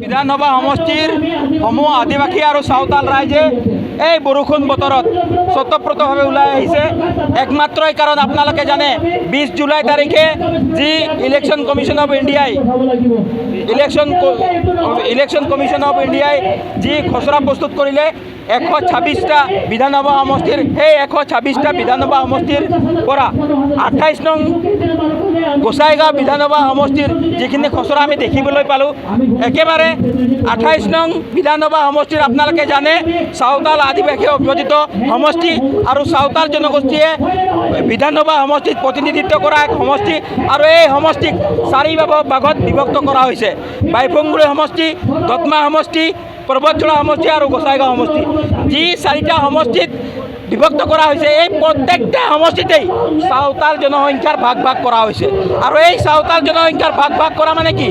বিধানসভা সমষ্টিৰ সমূহ আদিবাসী আৰু চাওতাল ৰাইজে এই বৰষুণ বতৰত স্বতঃপ্ৰোতভাৱে ওলাই আহিছে। একমাত্ৰই কাৰণ আপোনালোকে জানে, 20 জুলাই তাৰিখে যি ইলেকশ্যন কমিশ্যন অফ ইণ্ডিয়াই ইলেকশ্যন ইলেকশ্যন কমিশ্যন অফ ইণ্ডিয়াই যি খচৰা প্ৰস্তুত কৰিলে 126টা বিধানসভা সমষ্টিৰ, সেই 126টা বিধানসভা সমষ্টিৰ পৰা 28 নং গোসাইগাঁও বিধানসভা সমষ্টিৰ যিখিনি খচৰা আমি দেখিবলৈ পালোঁ, একেবাৰে 28 নং বিধানসভা সমষ্টিৰ আপোনালোকে জানে, চাওতাল আদিবাসী অবিভজিত সমষ্টি আৰু চাওতাল জনগোষ্ঠীয়ে বিধানসভা সমষ্টিত প্ৰতিনিধিত্ব কৰা এক সমষ্টি। আৰু এই সমষ্টিক চাৰি ভাগত বিভক্ত কৰা হৈছে: বাইফুংগুৰি সমষ্টি, দতমা সমষ্টি, পৰ্বতঝোৰা সমষ্টি আৰু গোসাইগাঁও সমষ্টি। যি চাৰিটা সমষ্টিত বিভক্ত কৰা হৈছে, এই প্ৰত্যেকটা সমষ্টিতেই চাওতাল জনসংখ্যাৰ ভাগ ভাগ কৰা হৈছে। আৰু এই চাওতাল জনসংখ্যাৰ ভাগ ভাগ কৰা মানে কি?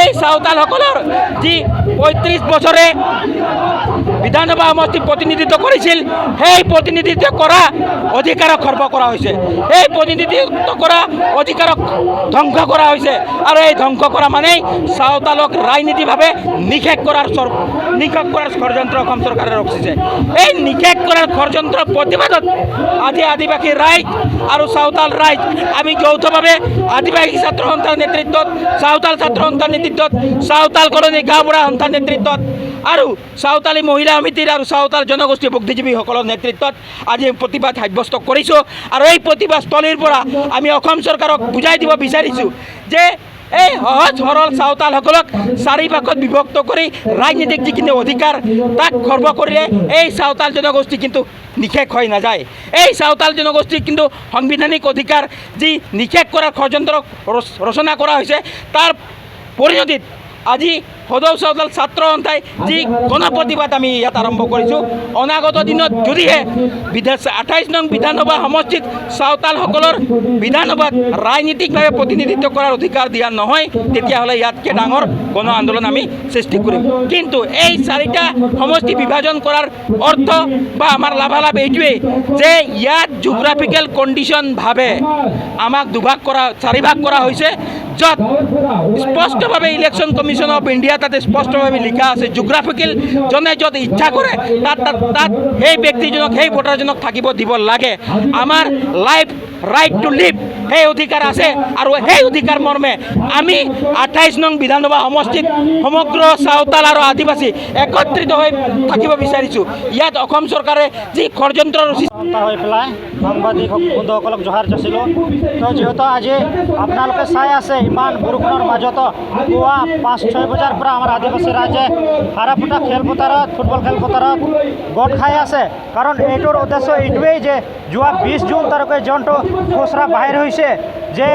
এই চাওতালসকলৰ যি 35 বছৰে বিধানসভা সমষ্টিত প্ৰতিনিধিত্ব কৰিছিল, সেই প্ৰতিনিধিত্ব কৰা অধিকাৰক খৰ্ব কৰা হৈছে, সেই প্ৰতিনিধিত্ব কৰা অধিকাৰক ধ্বংস কৰা হৈছে। আৰু এই ধ্বংস কৰা মানেই চাওতালক ৰাজনীতিভাৱে নিষেধ কৰাৰ ষড়যন্ত্ৰ অসম চৰকাৰে ৰচিছে। এই নিষেধ কৰাৰ ষড়যন্ত্ৰৰ প্ৰতিবাদত আজি আদিবাসী ৰাইজ আৰু চাওতাল ৰাইজ আমি যৌথভাৱে আদিবাসী ছাত্ৰ সন্থাৰ নেতৃত্বত, চাওতাল ছাত্ৰ সন্থাৰ নেতৃত্বত, চাওতাল কলনী গাঁওবুঢ়া সন্থাৰ নেতৃত্বত আৰু চাওতালী মহিলা সমিতিৰ আৰু চাওতাল জনগোষ্ঠী বুদ্ধিজীৱীসকলৰ নেতৃত্বত আজি প্ৰতিবাদ সাব্যস্ত কৰিছোঁ। আৰু এই প্ৰতিবাদস্থলীৰ পৰা আমি অসম চৰকাৰক বুজাই দিব বিচাৰিছোঁ যে এই সহজ সৰল চাওতালসকলক চাৰি ভাগত বিভক্ত কৰি ৰাজনীতিক যিখিনি অধিকাৰ তাক খৰ্ব কৰিলে এই চাওতাল জনগোষ্ঠী কিন্তু নিশেষ হৈ নাযায়। এই চাওতাল জনগোষ্ঠীৰ কিন্তু সাংবিধানিক অধিকাৰ যি নিশেষ কৰাৰ ষড়যন্ত্ৰ ৰচনা কৰা হৈছে, তাৰ পৰিণতিত আজি সদৌ চাওতাল ছাত্ৰ সন্থাই যি গণ প্ৰতিবাদ আমি ইয়াত আৰম্ভ কৰিছোঁ, অনাগত দিনত যদিহে 28 নং বিধানসভা সমষ্টিত চাওতালসকলৰ বিধানসভাত ৰাজনীতিকভাৱে প্ৰতিনিধিত্ব কৰাৰ অধিকাৰ দিয়া নহয়, তেতিয়াহ'লে ইয়াতকৈ ডাঙৰ গণ আন্দোলন আমি সৃষ্টি কৰিম। কিন্তু এই চাৰিটা সমষ্টি বিভাজন কৰাৰ অৰ্থ বা আমাৰ লাভালাভ এইটোৱেই যে ইয়াত জিঅ'গ্ৰাফিকেল কণ্ডিশ্যনভাৱে আমাক দুভাগ কৰা, চাৰিভাগ কৰা হৈছে, য'ত স্পষ্টভাৱে ইলেকশ্যন কমিশ্যন অফ ইণ্ডিয়া তাতে স্পষ্টভাৱে লিখা আছে, জিঅ'গ্ৰাফিকেল জনে য'ত ইচ্ছা কৰে তাত তাত তাত সেই ব্যক্তিজনক, সেই ভোটাৰজনক থাকিব দিব লাগে। আমাৰ লাইফ, ৰাইট টু লিভ, সেই অধিকাৰ আছে। আৰু সেই অধিকাৰ মৰ্মে আমি 28 নং বিধানসভা সমষ্টিত সমগ্ৰ চাওতাল আৰু আদিবাসী একত্ৰিত হৈ থাকিব বিচাৰিছোঁ। ইয়াত অসম চৰকাৰে যি ষড়যন্ত্ৰ ৰচিছে সন্থা হৈ পেলাই সাংবাদিক বন্ধুসকলক জহাৰ যাচিলোঁ। তো যিহেতু আজি আপোনালোকে চাই আছে, ইমান বৰষুণৰ মাজতো পুৱা 5-6 বজাৰ পৰা আমাৰ আদিবাসী ৰাইজে হাৰাপুটা খেলপথাৰত, ফুটবল খেলপথাৰত গোট খাই আছে। কাৰণ এইটোৰ উদ্দেশ্য এইটোৱেই যে যোৱা 20 জুন তাৰিখে যোনটো খচৰা বাহিৰ হৈছে যে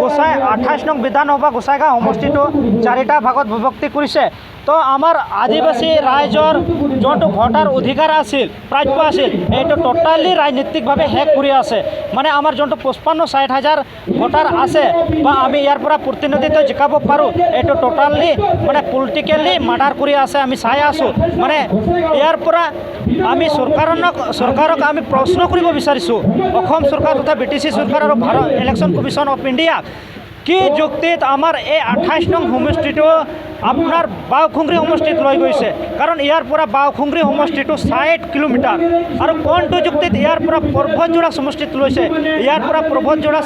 28 নং বিধানসভা গোসাইগাঁও সমষ্টিটো চাৰিটা ভাগত বিভক্তি কৰিছে, তো আমাৰ আদিবাসী ৰাইজৰ যোনটো ভোটাৰ অধিকাৰ আছিল, প্ৰাপ্য আছিল, এইটো টোটালি ৰাজনীতিকভাৱে শেষ কৰি আছে। মানে আমাৰ যোনটো 55-60 হাজাৰ ভোটাৰ আছে বা আমি ইয়াৰ পৰা প্ৰতিনিধিত্ব জিকাব পাৰোঁ, এইটো টোটালি মানে পলিটিকেলি মাৰ্ডাৰ কৰি আছে, আমি চাই আছোঁ। মানে ইয়াৰ পৰা আমি চৰকাৰক আমি প্ৰশ্ন কৰিব বিচাৰিছোঁ, অসম চৰকাৰ তথা বিটিচি চৰকাৰ আৰু ভাৰত ইলেকশ্যন কমিশ্যন অফ ইণ্ডিয়াক, কি যুক্তিত আমাৰ এই 28 নং সমষ্টিটো আপোনাৰ বাওখুংগ্ৰী সমষ্টিত লৈ গৈছে? কাৰণ ইয়াৰ পৰা বাওখুংগ্ৰী সমষ্টিটো 60 কিলোমিটাৰ। আৰু কোনটো যুক্তিত ইয়াৰ পৰা পৰ্বতজোৰা সমষ্টিত লৈছে? ইয়াৰ পৰা পৰ্বতজোৰা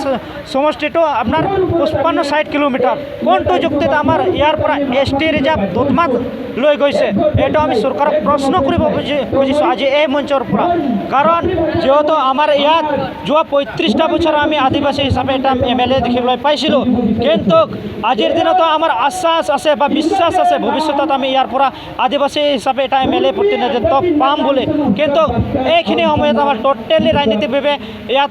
সমষ্টিটো আপোনাৰ 55-60 কিলোমিটাৰ। কোনটো যুক্তিত আমাৰ ইয়াৰ পৰা এছ টি ৰিজাৰ্ভ দোতমাত লৈ গৈছে? এইটো আমি চৰকাৰক প্ৰশ্ন কৰিব খুজিছোঁ আজি এই মঞ্চৰ পৰা। কাৰণ যিহেতু আমাৰ ইয়াত যোৱা 35টা বছৰ আমি আদিবাসী হিচাপে এটা এমএলএ দেখিবলৈ পাইছিলোঁ, কিন্তু আজিৰ দিনতো আমাৰ আশ্বাস আছে বা বিশ্বাস আছে, ভৱিষ্যতত আমি ইয়াৰ পৰা আদিবাসী হিচাপে এটা এমএলএ প্ৰতিনিধিত্ব পাম বুলি। কিন্তু এইখিনি সময়ত আমাৰ ট'টেলি ৰাজনীতিকভাৱে ইয়াত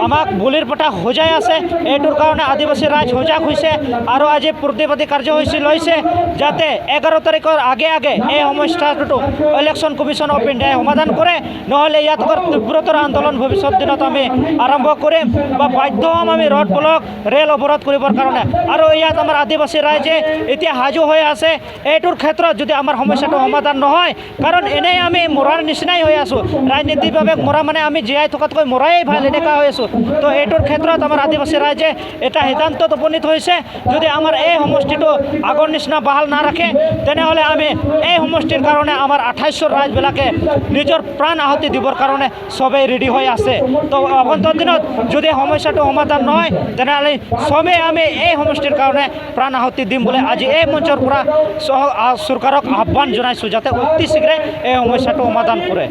আমাক বলিৰ পঠা সজাই আছে। এইটোৰ কাৰণে আদিবাসী ৰাইজ সজাগ হৈছে আৰু আজি প্ৰতিবাদী কাৰ্যসূচী লৈছে, যাতে 11 তাৰিখৰ আগে আগে এই সমস্যাটো ইলেকশ্যন কমিশ্যন অফ ইণ্ডিয়াই সমাধান কৰে। নহ'লে ইয়াত তীব্ৰতৰ আন্দোলন ভৱিষ্যত দিনত আমি আৰম্ভ কৰিম বা বাধ্য হ'ম আমি ৰোড ব্লক, ৰেল অৱৰোধ কৰিবৰ কাৰণে। আৰু ইয়াত আমাৰ আদিবাসী ৰাইজে এতিয়া সাজু হৈ হৈ আছে। এইটোৰ ক্ষেত্ৰত যদি আমাৰ সমস্যাটো সমাধান নহয়, কাৰণ এনেই আমি মৰাৰ নিচিনাই হৈ আছোঁ। ৰাজনীতিভাৱে মৰা মানে আমি জীয়াই থকাতকৈ মৰাই ভাল, এনেকুৱা হৈ আছোঁ। তো এইটোৰ ক্ষেত্ৰত আমাৰ আদিবাসী ৰাইজে এটা সিদ্ধান্তত উপনীত হৈছে, যদি আমাৰ এই সমষ্টিটো আগৰ নিচিনা বাহাল নাৰাখে, তেনেহ'লে আমি এই সমষ্টিৰ কাৰণে আমাৰ 28ৰ ৰাইজবিলাকে নিজৰ প্ৰাণ আহুতি দিবৰ কাৰণে চবেই ৰেডি হৈ আছে। তো আগন্তুক দিনত যদি সমস্যাটো সমাধান নহয়, তেনেহ'লে চবেই আমি এই সমষ্টিৰ কাৰণে প্ৰাণ আহুতি দিম বুলি আজি এই মঞ্চৰ পৰা চৰকাৰক আহ্বান জনাইছোঁ, যাতে অতি শীঘ্ৰে এই সমস্যাটো সমাধান কৰে।